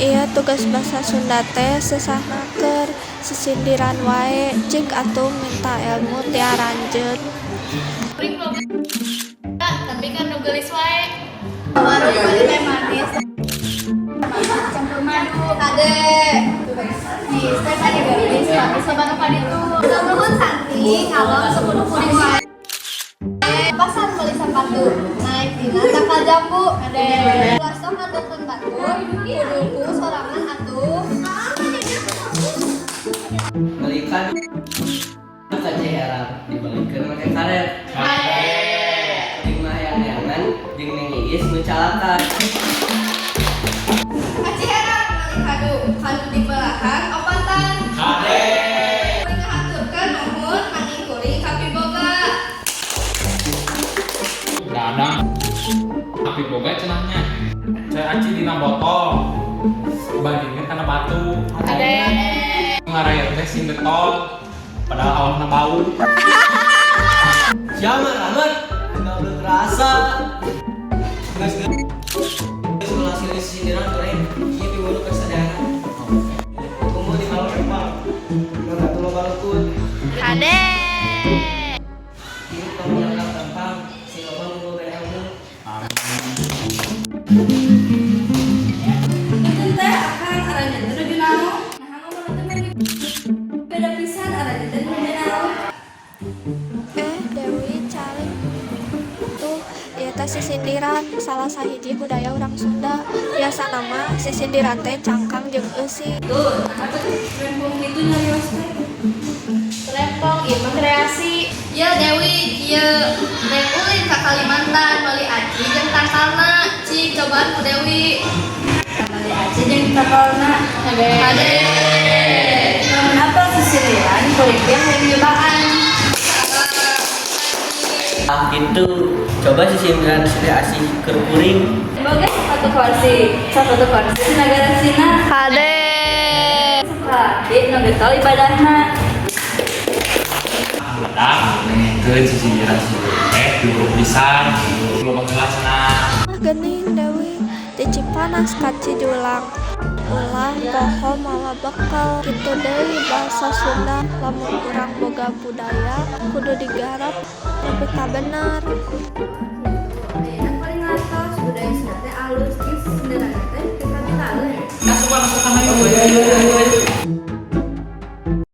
Iya, tugas basa Sunda teh sesahna keur sisindiran wae. Cik atuh minta ilmu ti aranjeun. Kuring boga, tapi kan nu geulis wae. Baru beli teh manis campur madu. Kade. Nih, teh tadi geulis, manis loba nu kaditu. Nuhun Santi, kalau sepuluh kuring wae. Pasar beli sepatu, naik dina tangkal jambu. Kade. Ulah sok ngandelkeun batur, kudu ku sorangan atuh. Meuli kadu ka Ciherang dibelikeun make karet. Kuring mah hayang neangan jeung Neng Iis nu calaka. Ka Ciherang meuli kadu, kadu dibelahan opatan. Kade. Kuring ngahaturkeun nuhun maning kuring kapiboga. Dadang api boga cenah nya. Cai aci dina botol. Bandingkeun kana batu. Kade. Ngaraya teh sing getol. Padahal awalna bau. Siapa Rahmat? Enggak belum terasa. Geus geus ulah silih sisindiran goreng. Ieu piwulu kesadaran. Kumpul di malam empang. Ngan atuh loba lukut. Kade. Ieu tong dianggap gampang, sing loba ngumpulkeun ilmu. Punten teh, akang aranjeun teh nuju naon? Nah, ngomong teh meuni beda pisan, aranjeun teh nuju naon? Eh, Dewi, calik tuh. Ieu teh sisindiran, salah sahiji budaya urang Sunda. Biasana mah sisindiran teh cangkang jeung eusi. Tuh, nah atuh rempong kitu nyarios teh. Rempong ieu mah kreasi. Ya Dewi, kieu rek ulin ka Kalimantan meuli aci jeung tangkalna. Cik cobaan ku Dewi. Meuli aci jeung tangkalna. Kade. Kade. Lamun apal sisindiran, kuring ge hayang nyobaan. Ah gitu, coba sisindiran silih asih keur kuring. Boga sepatu kursi di negara Cina. Kade. Salaki nu getol ibadahna. Dadang nengkeun sisindiran teh diuruk pisan. Loba heula cenah. Ah, geuning Dewi, ti Cipanas ka Cijulang. Ulah poho mawa bekal. Kitu deui basa Sunda, lamun urang boga budaya kudu digarap nepi ka bener. Ayeuna paling ngatos budaya Sunda teh alus jeung sisindiran teh kita bitaeun. Asupan asupan ayo.